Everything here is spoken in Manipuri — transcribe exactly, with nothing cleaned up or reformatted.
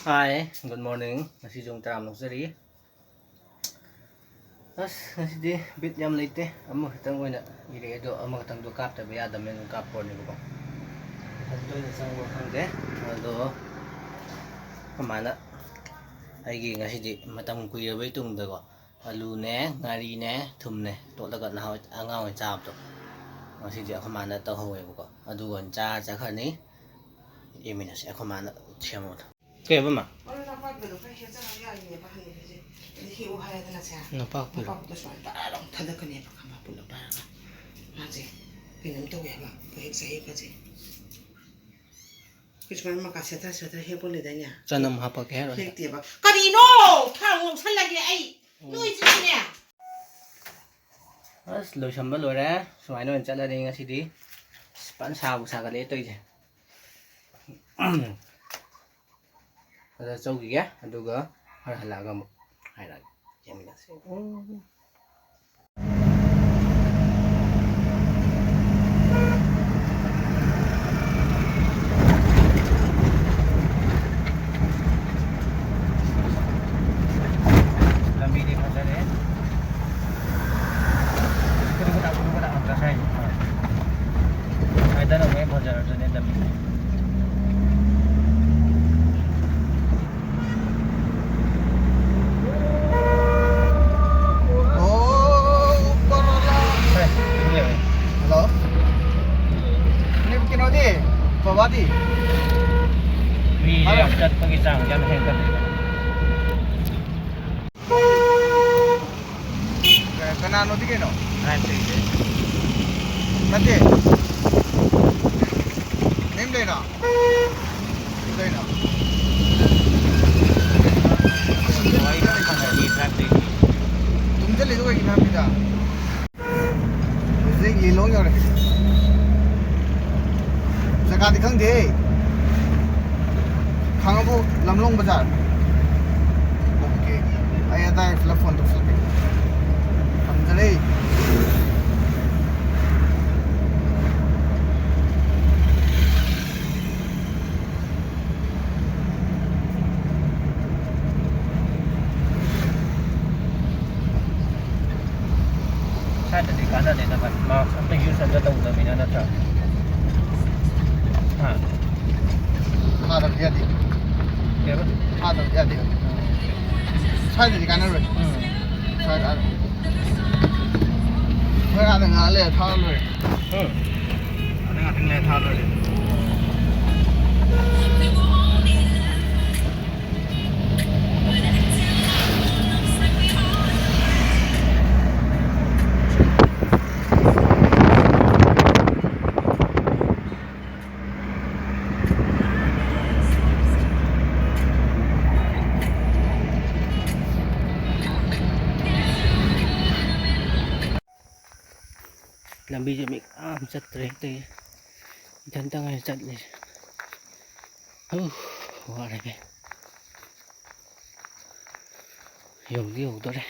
Hi, good morning. ꯉꯁꯤꯁꯨ ꯑꯃꯨꯛ ꯇꯔꯥꯝꯅ ꯑꯣꯛꯆꯔꯤ꯫ ꯑꯁ, ꯉꯁꯤꯗꯤ ꯕꯤꯠ ꯌꯥꯝ ꯂꯩꯇꯦ꯫ ꯑꯃꯈꯛꯇꯪ ꯑꯣꯏꯅ ꯏꯔꯛꯑꯦ, ꯑꯗꯣ ꯑꯃꯈꯛꯇꯪꯗꯣ ꯀꯥꯞꯇꯕ ꯌꯥꯗꯕꯅꯤꯅ ꯑꯗꯨꯝ ꯀꯥꯞꯄꯅꯦꯕꯀꯣ꯫ ꯃꯊꯟꯇ ꯑꯣꯏꯅ ꯆꯪꯕ꯭ꯔꯥ ꯈꯪꯗꯦ꯫ ꯑꯗꯣ ꯑꯩꯈꯣꯏ ꯃꯥꯅ ꯑꯩꯒꯤ ꯉꯁꯤꯗꯤ ꯃꯇꯝ ꯀꯨꯏꯔꯕꯩ ꯇꯨꯡꯗꯀꯣ, ꯑꯂꯨꯅꯦ, ꯉꯥꯔꯤꯅꯦ, ꯊꯨꯝꯅꯦ ꯇꯣꯠꯂꯒ ꯅꯍꯥꯟꯋꯥꯏ ꯑꯉꯥꯡ ꯑꯣꯏꯅ ꯆꯥꯕꯗꯣ, ꯉꯁꯤꯗꯤ ꯑꯩꯈꯣꯏ ꯃꯥꯅ ꯇꯧꯍꯧꯋꯦꯕꯀꯣ꯫ ꯑꯗꯨꯒ ꯑꯣꯏꯅ ꯆꯥꯔ ꯆꯠꯈ꯭ꯔꯅꯤ꯫ ꯌꯦꯡꯃꯤꯟꯅꯁꯦ ꯑꯩꯈꯣꯏ ꯃꯥꯅ ꯁꯦꯝꯕꯗꯣ꯫ ꯀꯩ ꯍꯥꯏꯕ, ꯃꯥ? ꯃꯔꯣꯏ ꯅꯄꯥꯛꯄꯤꯗꯣ ꯈꯔ ꯍꯦꯛꯆꯔꯒ ꯌꯥꯔꯤꯅꯦꯕ, ꯍꯟꯈꯤꯕꯁꯦ꯫ ꯑꯗꯨ ꯍꯦꯛꯎ ꯍꯥꯏꯔꯦꯗꯅꯁꯦ꯫ ꯅꯄꯥꯛꯄꯤꯔꯣ? ꯅꯄꯥꯛꯄꯤꯗꯣ ꯁꯨꯃꯥꯏꯅ ꯇꯔꯥ ꯂꯥꯎꯅ ꯊꯥꯗꯠꯀꯅꯦꯕ, ꯈꯪꯕ꯭ꯔꯥ? ꯄꯨꯂꯞ ꯄꯥꯏꯔꯒ꯫ ꯃꯥꯁꯦ ꯀꯩꯅꯣꯝ ꯇꯧꯋꯦꯕ, ꯍꯦꯛ ꯆꯥꯏꯌꯦꯕꯁꯦ꯫ ꯑꯩꯈꯣꯏ ꯁꯨꯃꯥꯏꯅ ꯃꯀꯥ ꯁꯦꯠꯊ ꯁꯦꯠꯊ ꯍꯦꯛꯄ ꯂꯩꯗꯥꯏꯅꯦ? ꯆꯅꯝ ꯍꯥꯞꯄꯛꯀꯦ ꯍꯥꯏꯔꯣ? ꯍꯦꯛꯇꯦꯕ꯫ ꯀꯔꯤꯅꯣ? ꯊꯥꯎ ꯉꯧꯁꯜꯂꯒꯦ ꯑꯩ꯫ ꯎꯝ꯫ ꯅꯣꯏꯁꯤꯗꯤꯅꯦ꯫ ꯑꯁ, ꯂꯣꯏꯁꯟꯕ ꯂꯣꯏꯔꯦ꯫ ꯁꯨꯃꯥꯏꯅ ꯑꯣꯏꯅ ꯆꯠꯂꯅꯤ ꯉꯁꯤꯗꯤ꯫ ꯑꯁ, ꯐꯖꯅ ꯁꯥꯕꯨ ꯁꯥꯒꯠꯂꯛꯑꯦ ꯇꯧꯔꯤꯁꯦ꯫ ꯑꯗ ꯆꯧꯈꯤꯒꯦ, ꯑꯗꯨꯒ ꯍꯣꯔꯦꯟ ꯍꯜꯂꯛꯑꯒ ꯑꯃꯨꯛ ꯍꯥꯏꯔꯛꯑꯒꯦ꯫ ꯌꯦꯡꯃꯤꯟꯅꯁꯦ꯫ ꯎꯝ꯫ ꯂꯝꯕꯤꯗꯤ ꯐꯖꯔꯦ꯫ ꯈꯨꯗꯨ ꯈꯨꯗꯥ, ꯈꯨꯗꯨ ꯈꯨꯗꯥ ꯉꯥꯛꯇ ꯁꯥꯏ꯫ ꯍꯥꯏꯗꯅ ꯑꯃꯨꯛ ꯍꯦꯟꯅ ꯐꯖꯔꯛꯇꯣꯏꯅꯦ ꯂꯝꯕꯤ꯫ ꯑꯣ, ꯎꯄꯔ ꯋꯥꯂꯥ꯫ ꯍꯦ, ꯁꯤꯗ ꯂꯩꯔꯦ꯫ ꯍꯜꯂꯣ꯫ ꯀꯩꯅꯣꯗꯤ, ꯕꯕꯥꯗꯤ? ꯃꯤꯁꯦ ꯌꯥꯝ ꯆꯠꯄꯒꯤ ꯆꯥꯡꯁꯦ ꯌꯥꯝ ꯍꯦꯟꯒꯠꯂꯦꯕ꯫ ꯀꯅꯥꯅꯣꯗꯤ ꯀꯩꯅꯣ? ꯅꯠꯇꯦ꯫ ꯅꯦꯝ ꯂꯩꯔꯣ? ꯂꯩꯔꯣ? ꯇꯨꯝꯖꯜꯂꯤꯗꯣ ꯀꯩꯒꯤꯅꯣ ꯍꯥꯏꯕꯅꯤꯗ꯫ ꯍꯧꯖꯤꯛ ꯂꯤꯂꯣꯡ ꯌꯧꯔꯦ꯫ ꯖꯒꯥꯗꯤ ꯈꯪꯗꯦꯍꯦ꯫ ꯈꯥꯡꯉꯕꯣꯛ ꯂꯝꯂꯣꯡ ꯕꯖꯥꯔ꯫ ꯑꯣꯀꯦ꯫ ꯑꯩ ꯑꯗꯥꯏ ꯄꯨꯂꯞ ꯐꯣꯟ ꯇꯧꯁꯜꯂꯛꯀꯦ꯫ ꯊꯝꯖꯔꯦ꯫ ꯁ꯭ꯋꯥꯏꯗꯗꯤ ꯀꯥꯟꯅꯗꯦꯗ ꯚꯥꯏ, ꯃꯥꯛꯁ ꯑꯝꯇ ꯌꯨꯁ ꯑꯝꯇ ꯇꯧꯗꯕꯅꯤꯅ, ꯅꯠꯇ꯭ꯔꯥ? ꯍꯥ? ꯊꯥꯗꯕꯗꯤ ꯌꯥꯗꯦ꯫ ꯀꯩꯕ? ꯊꯥꯗꯕꯗꯤ ꯌꯥꯗꯦ꯫ ꯁ꯭ꯋꯥꯏꯗꯗꯤ ꯀꯥꯟꯅꯔꯣꯏ꯫ ꯎꯝ꯫ ꯁ꯭ꯋꯥꯏꯗ ꯑꯥ-, ꯍꯣꯏ, ꯑꯥꯗ ꯉꯥꯏꯍꯥꯛ ꯂꯩꯔ ꯊꯥꯔ ꯂꯣꯏꯔꯦ꯫ ꯎꯝ꯫ ꯑꯥꯗ ꯉꯥꯛꯇꯪ ꯂꯩꯔ ꯊꯥꯔ ꯂꯣꯏꯔꯦ꯫ ꯂꯝꯕꯤꯁꯦ ꯃꯤ ꯀꯅꯥꯝ ꯆꯠꯇ꯭ꯔꯦ ꯇꯧꯏ꯫ ꯏꯊꯟꯇ ꯉꯥꯏ ꯆꯠꯂꯤꯁꯦ꯫ ꯍꯨ, ꯋꯥꯔꯦ꯫ ꯌꯧꯗꯤ ꯌꯧꯗꯣꯔꯦ꯫